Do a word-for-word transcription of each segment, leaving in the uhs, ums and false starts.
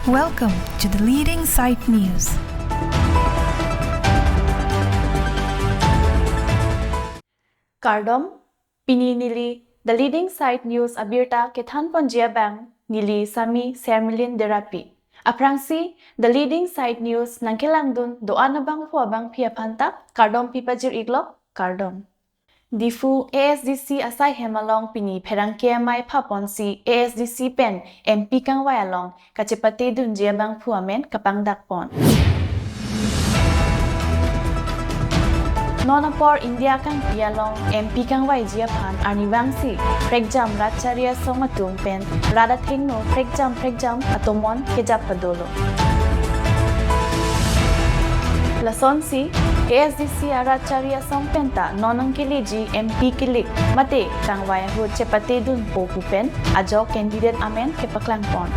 Welcome to the Leading Site News. Kardom, pini neli The Leading Site News abirta kethanponji abang neli Sami Sermilin Derapi. Aphrangsi The Leading Site News nangkelangdun do-an abangphu abangphi aphanta kardom pipajir-iklo, kardom. Diphu A S D C asai hem along pini pherangke amei phaponsi A S D C pen M P kangvai along kachepatedunji abangphu amen kapangdakpon. Non apor India kangpi along M P kangvaiji aphan arnivangsi prekjam rat chari asong atum pen rat athengno prekjam prekjam atomon kejappa dolo. Lasonsi A S D C arat chari asong penta non nangkeleji M P kelik mate kangvai ahut chepatedunpo pu pen ajok candidate amen kepaklangpon.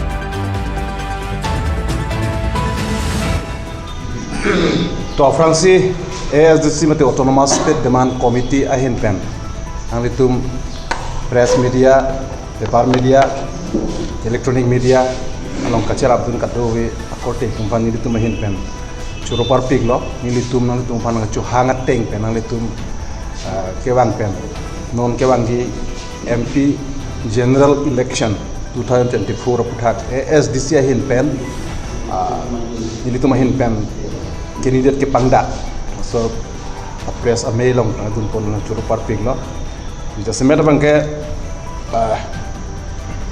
To aphrangsi A S D C mate Autonomous State Demand Committee ahin pen nanglitum press media, paper media, electronic media along kacherapdun kadokave akorte atum aphan nelitum ahin pen choro parpiklo, nelitum nanglitum aphan nangchohang ateng pen nanglitum, ah, kevang pen non kevangji M P general election two thousand twenty-four aphuthak A S D C ahin pen, ah, nelitum ahin pen candidate kepangdak, so press amei along nangdunpon nangchoro parpiklo. Jasemet abangke, ah,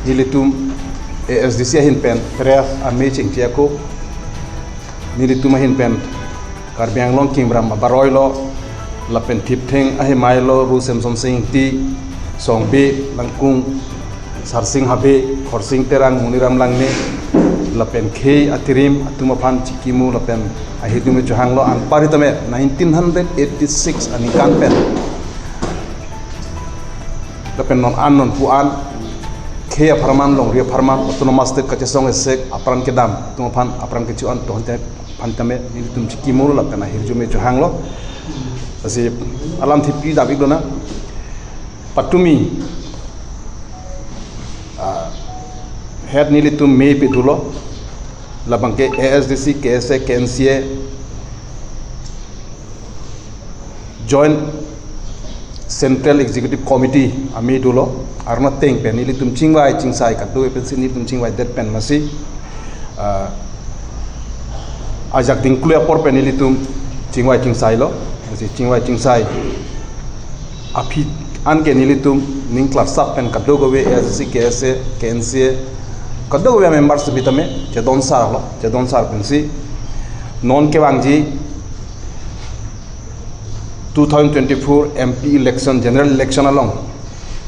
nelitum A S D C ahin pen press amei chengche ako, nelitum ahin pen Karbi Anglong Kimram abaroi lo, lapen Thiptheng ahemai lo, Ru Semsonsing Ingti, Songbe, Langkung, Sarsing Habe, Khorsing Terang, Muniram Langne, lapen khei atirim atum aphan chikimu lapen ahirjume chohanglo. Anpar hitame nineteen hundred eighty-six aningkan pen lapen non an non pu an khei apharman, longri apharman, Autonomous State kachesong esek, apran kedam atum aphan apran kecho-an tohon te aphan tame nelitum chikimulo lapen ahirjume chohanglo. Lasi alamthe pidam-iklo na. Patumi, ah, het nelitum mei pedulo, labangke A S D C, K S A, K N C A, Joint Central Executive Committee amei dolo, arnateng pen nelitum chingvai chingsai kadokave pensi nelitum chingvaidet pen masi, ah, ajak dingklu apor pen nelitum chingvai chingsailo, masi chingvai chingsai aphi anke nelitum ning klarsap pen kadokave A S D C, K S A, K N C A, kadokave members sitame chedon sarlo, chedon sar pensi non kevangji two thousand twenty-four M P election, general election along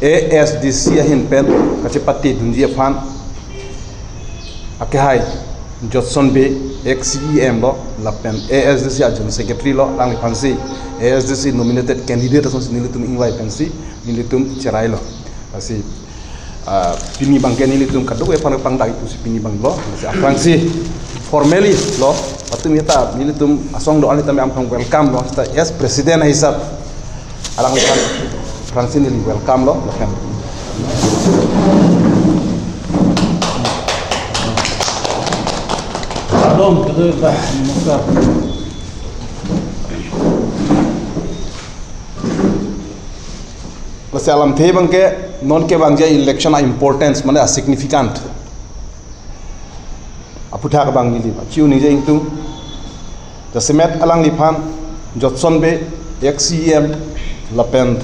A S D C ahin pen kachepatedunji aphan akehai Jotson Bey, ex C E M lo, lapen A S D C a General Secretary lo, alangliphansi A S D C nominated candidate asonsi nelitum ingvai pensi nelitum cherailo. Lasi, ah, pini abangke nelitum kadokave aphan pangdak-ik pusi pini abang lo. Lasi aphrangsi formally lo, patumi ta nelitum asong do-an tame aphrang welcome lo, ta as president ahisap alangliphan aphrangsi neli welcome lo, lapen. Kardom, kardom, namaskar. Lasi alamthe abangke non kevangji election a-importance, mane a-significant aphuthak abang neli chiu ningje ingtung. Jasemet alangliphan Jotson Bey, ex C E M lapen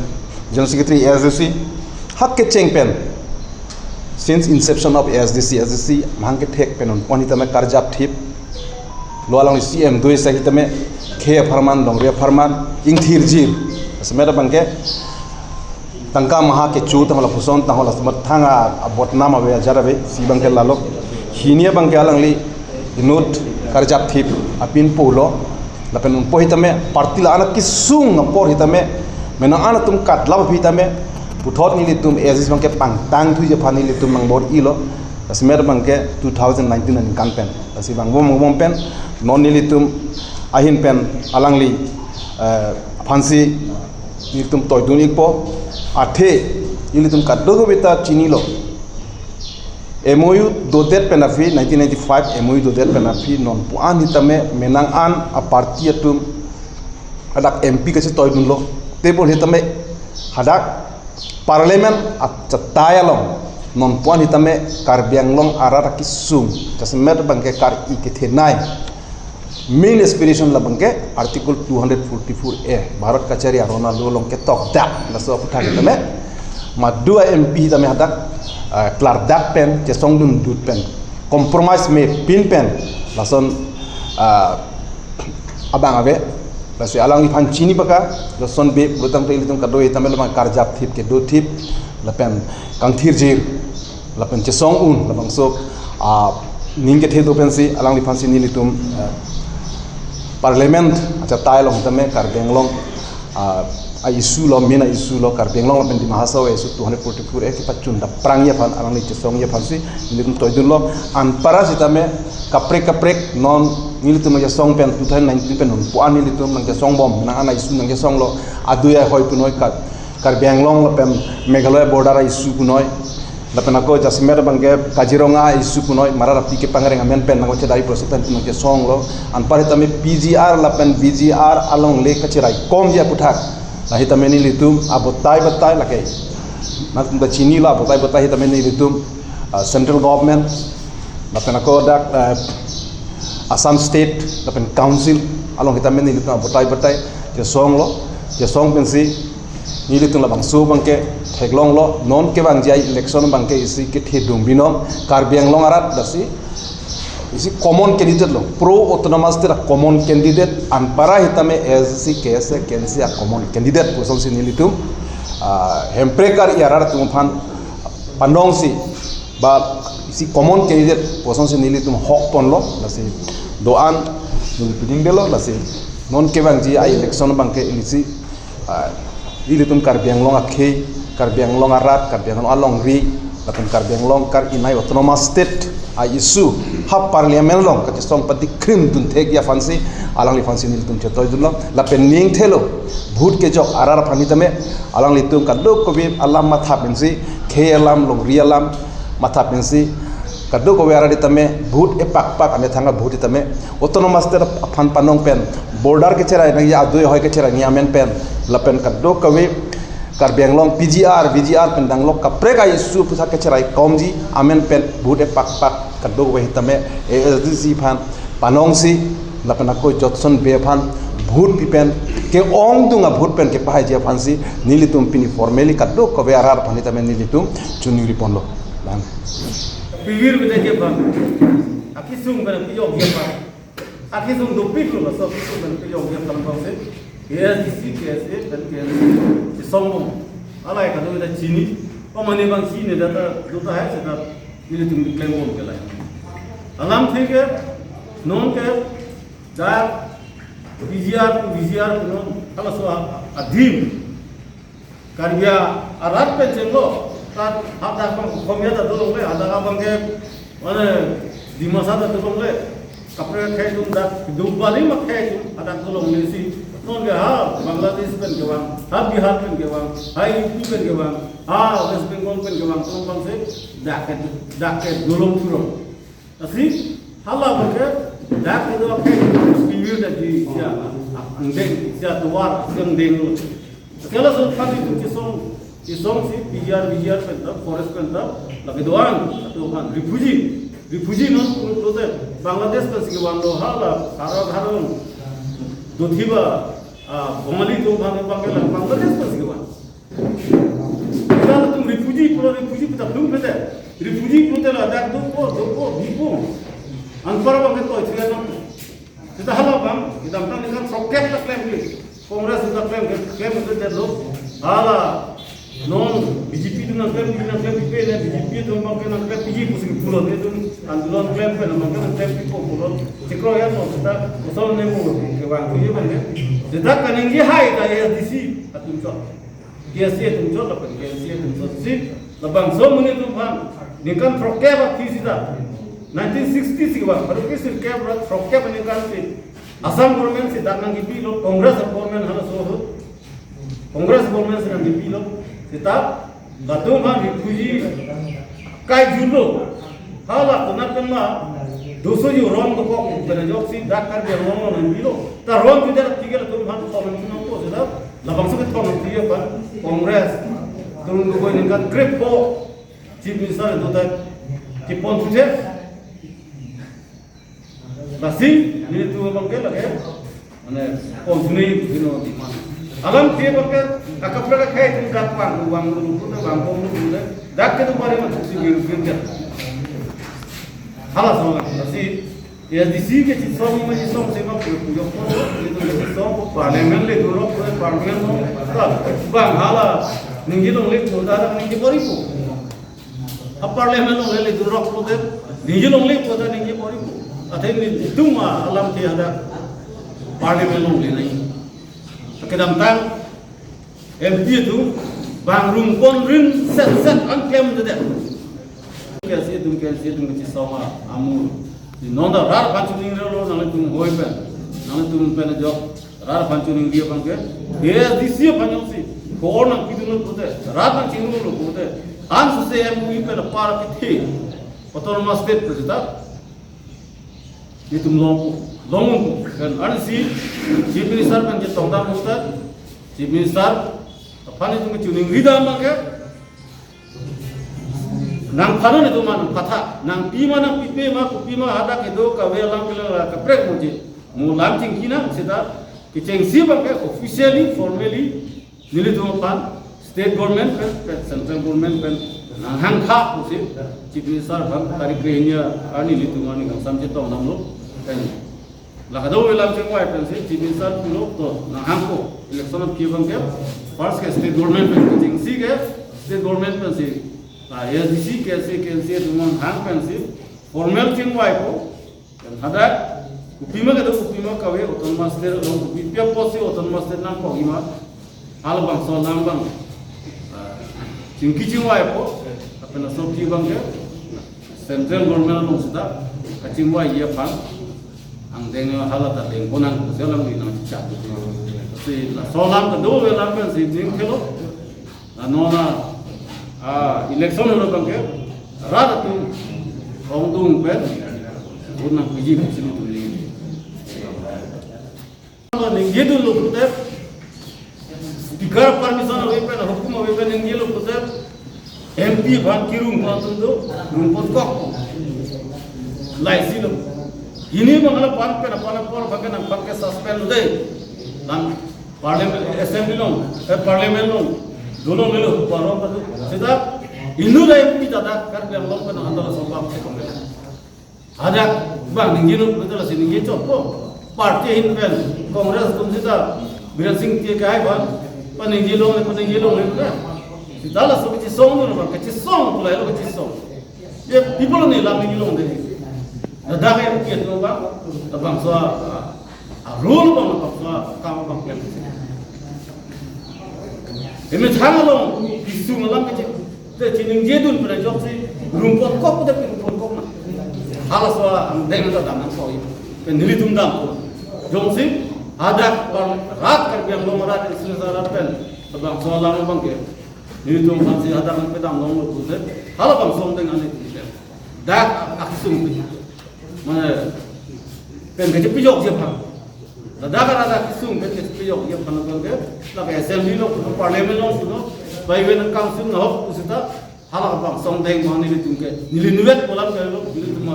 General Secretary A S D C, hak kecheng pen since inception of A S D C, A S D C mahang kethek pen unpon hitame karjap thip lo, alangli C E M do-ik sai hitame khei apharman, longri apharman ingthirjir. Jasemet abangke tangka maha kecho tangho lapuson tangho, laso mathang a, abotnam ave, ajar ave, si abangke lalo. Hini abangke alangli inut karjap thip apin pulo, lapen unpo hitame party la-an kesung apor hitame, mena an atum katlap hitame, puthot nelitum A S D C abangke pangtangthuji aphan nelitum nangbor-ilo. Jasemet abangke two thousand nineteen aningkan pen, lasi vangbom vangbom pen non nelitum ahin pen alangli, eh, aphansi nelitum toidun-ikpo. Athe nelitum kadokave ta chinilo, M O U dodet pen aphi, nineteen ninety-five M O U dodet pen aphi, non pu-an hitame menang an a party atum hadak M P kachetoidunlo. Tebol hitame hadak Parliament achatai along non pu-an hitame Karbi Anglong arat akesung jasemet abangke kar-i kethenei main aspiration labangke Article two hundred forty-four A, Bharat kachari aron alo along ketokdak, laso aputhak hitame madu a M P hitame hadak, eh, klardak pen, chesongdundut pen, compromise mepin pen, lason, ah, abang ave. Lasi alangliphan chini baka, lason be, butang to ilitum kado hitame labang karjap thip kedo thip, lapen kangthirjir, lapen chesong un, labangso, ah, ning kethe do pensi, alangliphansi nelitum, ah, Parliament achatai along hitame Karbi Anglong, ah, a issue lo, main a issue lo, Karbi Anglong lapen Dima Hasao a issue two hundred forty-four A kepachun daprangji aphan, alangli chesongji aphansi nelitum toidunlo. Anpara sitame kaprek kaprek non nelitum nangchesong pen two thousand nineteen pen non pu-an nelitum nangchesong bom, nang ana issue nangchesonglo, adui ahoi punoi ka Karbi Anglong lapen Meghalaya border a issue punoi, lapen ako jasemet abangke Kaziranga issue punoi, Mara Rapi kepangreng amen pen nangchedai pusi pen nangchesonglo. Anpar hitame P G R lapen V G R alongle kachiraikomji aputhak, la hitame nelitum abotai batai lake, nangtum ta chinilo, abotai batai hitame nelitum, ah, central government, lapen ako dak, eh, Assam State lapen Council along hitame nelitum abotai batai chesonglo, chesong pensi nelitum labangso abangke theklonglo, non kevangji a election abangke isi kethedung binong, Karbi Anglong arat lasi isi common candidate lo, pro autonomous state a common candidate, anpara hitame A S D C, K S A, K N C a common candidate pusonsi nelitum, ah, Hemprek kar-i arat atum aphan panongsi ba isi common candidate pusonsi nelitum hokponlo, lasi do-an neli piding delo, lasi non kevangji a election abangke isi, ah, ilitum Karbi Anglong akhei, Karbi Anglong arat, Karbi Anglong alongri, lapen Karbi Anglong kar-inei autonomous state a issue ha Parliament along kachesong patikrim dunthekji aphansi, alangliphansi nelitum chetoidunlo, lapen ning thelo, vote kejok arat aphan hitame, alanglitum kadokave alam matha pensi, khei alam, longri alam matha pensi, kadokave arat hitame vote epakpak amethang a vote hitame autonomous state aphan panong pen, border kecherai nangji, adui ahoi kecherai nangji amen pen, lapen kadokave Karbi Anglong P G R, V G R pen danglok kaprek a issue puthak kachiraikomji amen pen vote epakpak kadokave hitame A S D C aphan panongsi lapen ako Jotson Bey aphan vote pipen ke-ongdung a vote pen kepahaiji aphansi nelitum pini formally kadokave arat aphan hitame nelitum choningriponlo. Lang. Pivir bidai ke bang. Akesung bang piyok ya bang. Akesung dopik lo, laso akesung pen piyok ya pen bang se. K S D C, K S A pen K N C chesong bom. Alai kado ta chini. O mane bang chini data dota hai seta nelitum klembom ke lai. Alam thik ke, non ke, da P G R, P G R non, halaso a, adim. Karbi arat pen chenglo, ta hadak bang Khomia ta dolongle, hadak abangke, mane, Dimasa ta dolongle, kaprek akhei atum dak, dubari ma akhei atum, hadak dolongle si, non ke ha, Bangladesh pen kevang, ha Bihar pen kevang, ha U P pen kevang, ha West Bengal pen kevang, atum bang se, dak ke, dak ke dolong turun. Lasi, hala bangke, dak kedo akhei pivir dak di sia, angdeng, sia tovar, sia angdeng lo. Lasi halaso aphan itum chesong, chesongsi P G R, V G R pen ta, forest pen ta, lake do-an, atum aphan, refugee, refugee non pro-, prote, Bangladesh pensi kevanglo, hala, Sara Dharong, Dothiba, ah, Bongali atum aphan, bangke la, Bangladesh pensi kevang. Kita latum refugee, pro refugee, kita belum bete. Refugee prote ladak dopo, dopo, bipo. Anpar bangke toithuya nang. Kita hala bang, kita angtan ningkan throkkep ta klem kli. Congress ta klem, klem ke det lo. Hala, non B J P atum nangklem, nangklem pipe ne, B J P atum bangke nangklem piji pusi pulo ne atum, andolon klem pen bangke nangklem pipo pulo. Chikro ya no, kita, kosol ne mo, kevang, kevang ne. Kita kaningje hai ta A S D C atum chot. K S A atum chot lapen K S A atum chot si labangso amonit atum aphan ningkan throkkep aphi sita nineteen sixty si kevang, baru ke sirkep ra throkkep aningkan si Assam government si dak nangkipilo, Congress government halaso ahut, Congress government si nangkipilo, sita latum aphan refugee kai julo. Hala konat pen ma doso ju ron dokok pen ajoksi dak Karbi Anglong along nangpilo. Ta ron ju dak tiga latum han thom nangpo seta labangso kethom nangpi aphan Congress Tarun Gogoi ningkan krepho Chief Minister itu tak kepon suje. Lasi nelitum abang ke lake mane pon suni sino di mana. Alam dia pakai akaprek akai tingkat pang uang dulu pun bang pon dulu dak ke tu bari masuk si gil gil. Hala soal lasi ya di si ke si song ma si song sema puyo puyo pon itu si song parliament le dulu parliament mo ta bang hala ninggi longle pun dak ninggi bari pu. A parliament longle le durok pulote, ninggi longle pulote ninggi bari pu. Athe nelitum alam ke ada parliament longle nai. Kedamtang M P itu bang rum pon rin set set an klem dede. Ke si tum ke si tum ke si song amu. Di non ta rat aphan chiningri lo nangtum hoi pen. Nangtum pen ajok. Rat aphan chiningri abang ke, A S D C aphan jongsi ko-an nangpidunlo pulote, rat nangchinglo pulote, ansose M O U pen apar kethe Autonomous State pu seta nelitum long, long pu. Kan ansi Chief Minister pen chetongdam seta, Chief Minister aphan nelitum chiningri dam abang ke, nangphan nelitum ma nangpatha, nangpi ma nangpipe ma, kopi ma hadak kedo kave alam kelang la kaprek moje. Mo lam chingki nang seta kechengsi abang ke officially, formally, nelitum aphan state government pen, pen central government pen nanghangtha pusi Chief Minister aphan tarik kre-hini arni nelitum arni kangsam chetongdamlo. Pen la kado alam chingvai pensi Chief Minister pulo to nanghangko election aphi abang ke first ke state government pen kechengsi ke state government pensi, ah, A S D C ke si ke si atum nanghang pensi formal chingvaipo. Kan hadak kopi ma kedo kopi ma kave Autonomous State along kopi pi apotsi Autonomous State nangkok ima halabangso alam abang, ah, chingki chingvaipo. Lapen laso aphi abang ke central government along seta kachingvaiji aphan angdeng hala ta dengpon nang pusi alam di nangchechak. Si laso alam kado alam pensi ding kelo. La non a, ah, election holo abang ke rat atum ongdung pen vote nangpiji pusi nelitum ningje. Ningjedunlo pulote, Speaker permission ave pen, hukum ave pen ningjelo pulote, M P aphan kirung pon atum do, rung pon kok. Laisi lo. Hini abang hala aphan pen aphan apor aphan ke nangphan ke suspend lo dei. Nang parliament, assembly along, eh, parliament along, dolong nelo, parom ta do. Seta inut M P ta dak Karbi Anglong pen nang andal sombak se kong. Hadak bang ningje lo pulote lasi ningje chotpo. Party ahin pen Congress atum seta Biren Singh Engti akai aphan paningje longle, paningje longle pulote. Seta laso kachesong lo abang, kachesong pulai lo kachesong. Ye people ni lam ningje long dei. Hadak M P atum abang, labangso a, a rule abang, labangso akam abang klem. Emethang along kesung alam keche, te chiningjedun pen ajoksi rung pon kok, te rung pon kok na. Halaso angdeng ta dam nangkok. Pen nelitum dam. Jongsi hadak abang rat Karbi Anglong rat Indonesia rat pen labangso alam abang ke nelitum aphansi hadak nangpedam longlo pulote halabangso angdeng ani tum pen dak akesung pen mane pen kachepejokji aphan. Ladak rat akesung pen kachepejokji aphan abang ke, lake assembly along, parliament along puno, private council nahok pu seta halabangso angdeng abang nelitum ke, neli nuvet kolam ke lo, nelitum ma,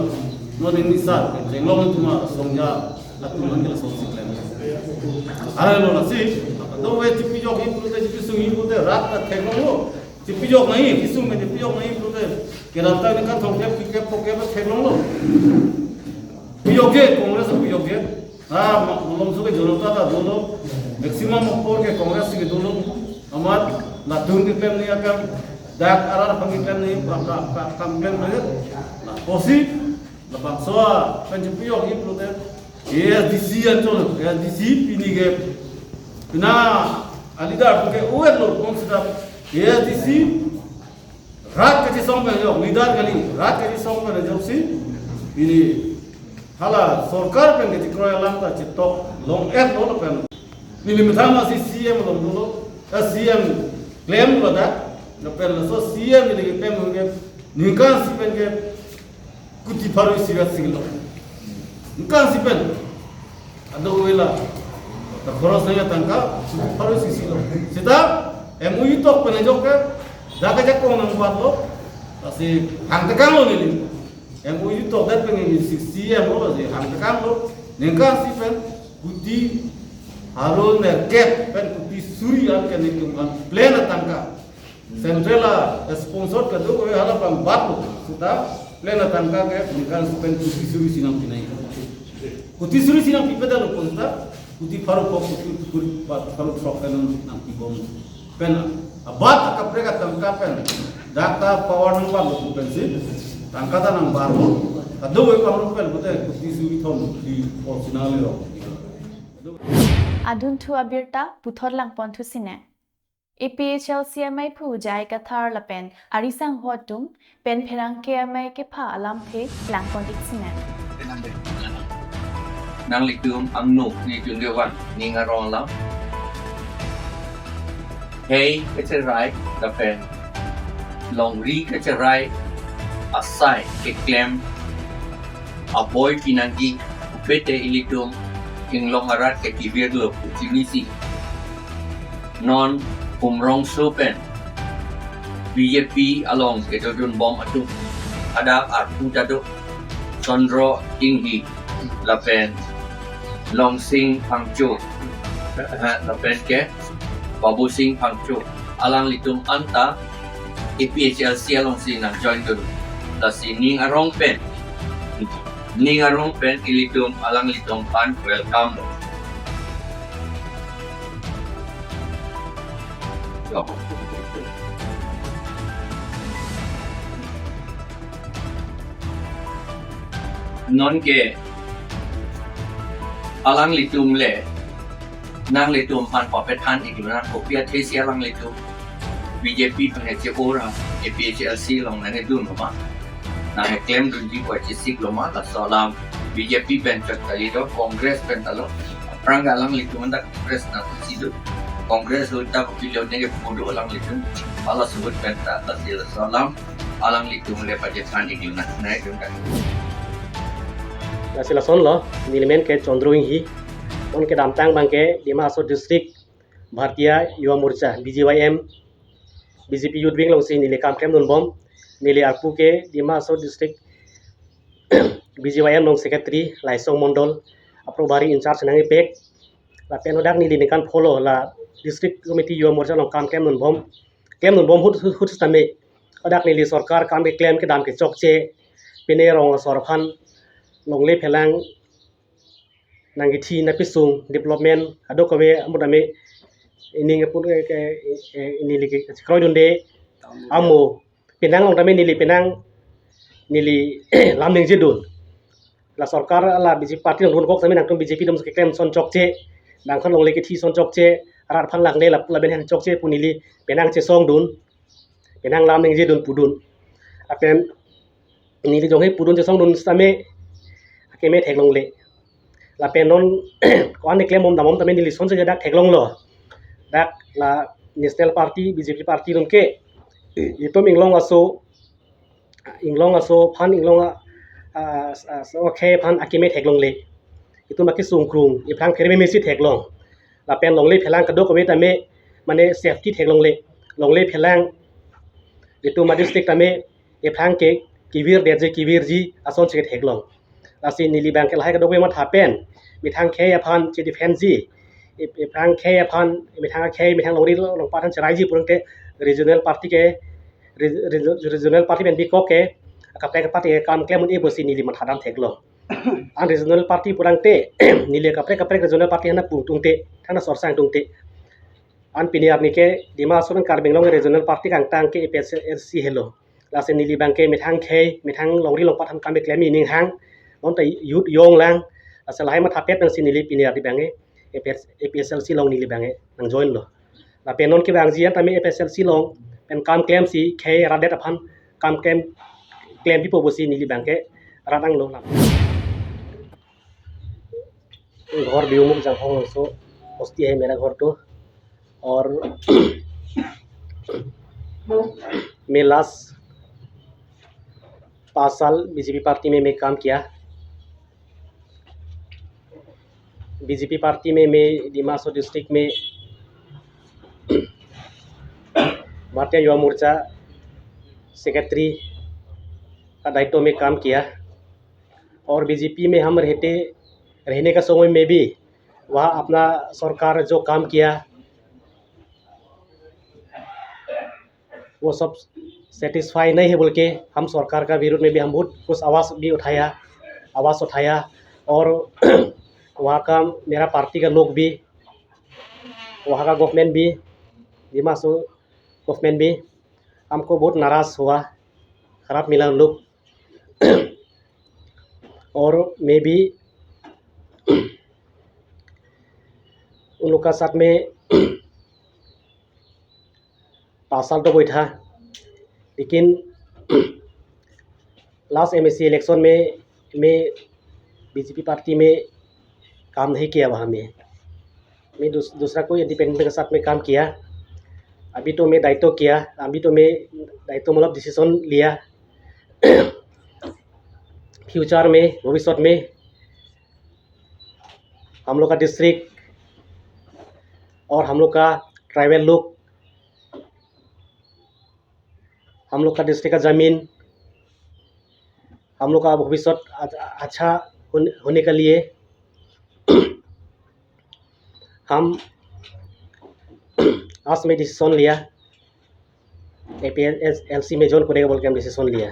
non neli sar, jenglong atum ma, songja atum an ke lasonsi klem. Are lo lasi, do we chepejokji pulote, chepesungji pulote, rat ta theklonglo. Chepejok nangji, kesung ke chepejok nangji pulote, kedamtang ningkan thomkep, phlikep, phokep theklonglo. Pejokje, Congress pejokje. Ha, ma-, malomso ke Janata ta dolo, maximum apor ke Congress ke dolo, amat latum keklem nangji akam, dak arat aphan keklem nangji, ka, ka, ka, kam klem nangji, lapusi, labangso a, pen chepejokji pulote, A S D C anchot, A S D C pini ke, pina, a leader ke uwet lo, kong seta, A S D C, rat kachesong pen ajok, leader kali, rat kachesong pen ajoksi, pini hala sorkar pen kachekroi alam ta chetok long-etlo lapen. Neli methang masi C M along dolo, eh, C M klemlo dak, lapen laso C M neli keklem hingke, ningkan isi pen ke, Kuti pharo isi vet silo. Ningkan isi pen. Ado wela. Ta khoros nangji atangka kuti pharo isi silo. Seta M O U tok pen ajok ke. Dak ajakong nangbatlo. Lasi hangtekanglo neli. M O U tokdet pen neli sixty M lo, lasi hangtekanglo. Ningkan isi pen kuti pharo nerkep pen kuti suri an ke nelitum an plan atangka. Central a sponsor kadokave hala abang batlo. Seta plan atangka ke ningkan isi pen kuti suri isi nangpinai. Kuti suri isi nangpipe detlo pu seta kuti pharo phok, kuti, kuti pharo throk pen nangpibom. Pen abat akaprek atangka pen dak ta power nangbatlo pu pensi tangka ta nangbatlo. Kadokave pangrum pen pute kuti suri thom kuti phok isi nanglelo. Adunthu abirta puthot langponthu sine. A P H L C amei phu J I Kathar lapen arisangho atum pen pherangke amei kepha alamthe langpon-ik sine. Nanglitum angno, nelitum kevang ning arong alam. Khei kacherai lapen longri kacherai asai keklem aboi pinangji, upete ilitum inglong arat ke kivirlo pu chinisi. Non Umrongso pen B J P along kedodunbom atum, hadak arpu ta do, Chandra Inghi lapen Longsing Phangcho, eh, lapen ke Babusing Phangcho, alanglitum anta A P H L C alongsi nangjoindun. Lasi ning arong pen, ning arong pen ilitum alanglitum aphan welcome. Non ke alanglitum le nanglitum aphan papethan-iklo, nang kopi athesi alanglitum B J P pen che-ora A P H L C along nangkedunlo ma, nangklemdunji pu chesiklo ma, laso alam B J P pen chot kali do, Congress pen ta lo. Aphrang alanglitum anta Congress nangsi do, Congress ahut ta kopilo neke pu do alanglitum, hala ahut pen ta, lasi laso alam alanglitum le pajephan-iklo na, nangtum ta. Lasi lasonlo, neli men ke Chandra Inghi, non kedamtang abang ke Dima Hasao District Bharatiya Yuva Morcha, B J Y M, B J P Youth Wing alongsi neli kam klemdunbom, neli arpu ke Dima Hasao District B J Y M along Secretary, Laisong Mondol, a-Probhari in-charge nangkepek, lapen hadak neli ningkan pholo la District Committee Yuva Morcha along kam klemdunbom, klemdunbom ahut, ahut, ahut sitame hadak neli sorkar kam keklem kedam ke chokche, pine rong asor aphan longle phelang nangkethi nangpesung development kadokave amut ame ining apun ke, ke, ke, neli ke kroidunde amo penang along tame neli penang neli lam ningjedun. La sorkar la B J P party along dunkok tame nangtum B J P atum keklem ason chokche, nangkhan longle kethi ason chokche, rat aphan langle la lapen hen chokche pu neli penang chesongdun, penang lam ningjedun pudun. Lapen neli jongsi pudun chesongdun sitame akeme theklongle. Lapen non ko-an keklembom dambom tame neli asonsi dak theklonglo. Dak la National Party, B J P party atum ke itum inglong aso, inglong aso aphan, inglong a, a, a, so khei aphan akeme theklongle. Itum akesung krung, iphrang pheremesi theklong. Lapen longle phelang kadokave tame, mane safety theklongle. Longle phelang itum a-district tame iphrang ke kevirdetji, kevirji asonsi theklong. Lasi neli abang ke lahai kadokave matha pen methang khei aphan chedefendji, ip-, iphrang khei aphan, methang khei, methang longri longpat aphan cheraiji pulangte regional party ke, re-, re-, regional party pen bikok ke kaprek party ke kam klem un-e pusi neli matha dam theklong. An regional party pulangte neli kaprek kaprek regional party hana pung tungte, thana sorsang tungte. An pini arni ke Dima Hasao nang Karbi Anglong regional party kangtang ke A P H L C helo. Lasi neli abang ke methang khei, methang longri longpat aphan kam keklem ining hang, non ta youth yong lang. Lasi lahai matha pet nangsi neli pini arni abang ke A P H, A P H L C along neli abang ke nangjoinlo. Lapen non kevangji an tame A P H L C along pen kam klemsi khei rat det aphan kam klem, klempipo pusi neli abang ke rat anglo lam. घर भी उमुक जंगहोंगसो बस्ती है मेरा घर तो। और मैं लास्ट पाँच साल बीजेपी पार्टी में मैं काम किया। बीजेपी पार्टी में मैं दिमासो डिस्ट्रिक्ट में भारतीय युवा मोर्चा सेक्रेटरी का दायित्व में काम किया। और बीजेपी में हम रहते रहने का समय में भी वहाँ अपना सरकार जो काम किया, वो सब सेटिस्फाई नहीं है बोल के हम सरकार का विरोध में भी हम बहुत कुछ आवाज़ भी उठाया, आवाज़ उठाया। और वहाँ का मेरा पार्टी का लोग भी, वहाँ का गवर्नमेंट भी, दिमासो गवर्नमेंट भी हमको बहुत नाराज़ हुआ, खराब मिला उन लोग। और मैं भी उन लोग का साथ में पाँच साल तो बैठा, लेकिन लास्ट एमएसी इलेक्शन में मैं बीजेपी पार्टी में काम नहीं किया। वहाँ में मैं दूस, दूसरा कोई इंडिपेंडेंट के साथ में काम किया। अभी तो मैं दायित्व किया, अभी तो मैं दायित्व मतलब डिसीजन लिया फ्यूचर में, भविष्य में हम लोग का डिस्ट्रिक्ट और हम लोग का ट्राइबल लोग, हम लोग का डिस्ट्रिक्ट का जमीन, हम लोग का भविष्य अच-, अच्छा होने, होने के लिए हम आज में डिसीजन लिया, एपीएसएलसी में ज्वाइन करेगा बोल के हम डिसीजन लिया।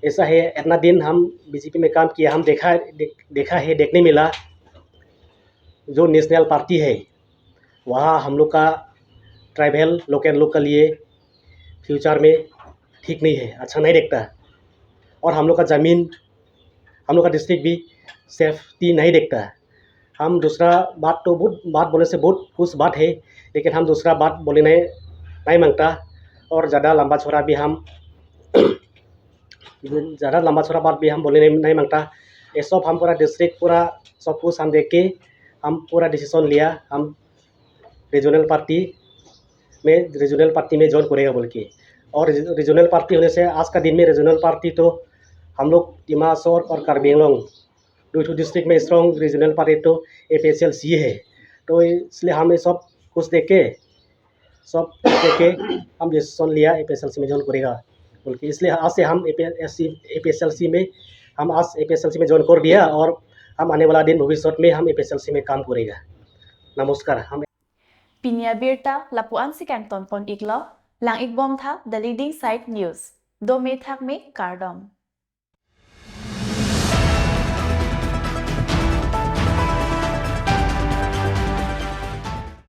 ऐसा है, इतना दिन हम बीजेपी में काम किया, हम देखा, देख, देखा है, देखने मिला, जो नेशनल पार्टी है, वहाँ हम लोग का ट्राइबल लोकल लोग के लिए फ्यूचर में ठीक नहीं है, अच्छा नहीं दिखता। और हम लोग का जमीन, हम लोग का डिस्ट्रिक्ट भी सेफ्टी नहीं दिखता। हम दूसरा बात तो बहुत, बात बोलने से बहुत कुछ बात है, लेकिन हम दूसरा बात बोलने नहीं, नहीं मांगता। और ज़्यादा लंबा चौड़ा भी हम ज़्यादा लंबा चौड़ा बात भी हम बोलने नहीं, नहीं मांगता। ये सब हम पूरा डिस्ट्रिक्ट, पूरा सब कुछ हम देख के हम पूरा डिसीजन लिया, हम रीजनल पार्टी में, रीजनल पार्टी में ज्वाइन करेगा बोल के। और रीजनल पार्टी होने से आज का दिन में रीजनल पार्टी तो हम लोग दिमासो और कार्बी आंगलोंग, दो ठो डिस्ट्रिक्ट में स्ट्रॉन्ग रीजनल पार्टी तो एपीएसएलसी है। तो इसलिए हम ये सब कुछ देख के, सब देख के हम डिसीजन लिया एपीएसएलसी में ज्वाइन करेगा बोल के। इसलिए आज से हम एपीएसएलसी, एपीएसएलसी में, हम आज एपीएसएलसी में ज्वाइन कर दिया और हम आने वाला दिन भविष्य में हम एपीएसएलसी में काम करेगा। नमस्कार। हम Pini abirta lapu-an si kangton pon iklo, lang-ik bom tha The Leading Side News. Dome thakme, kardom.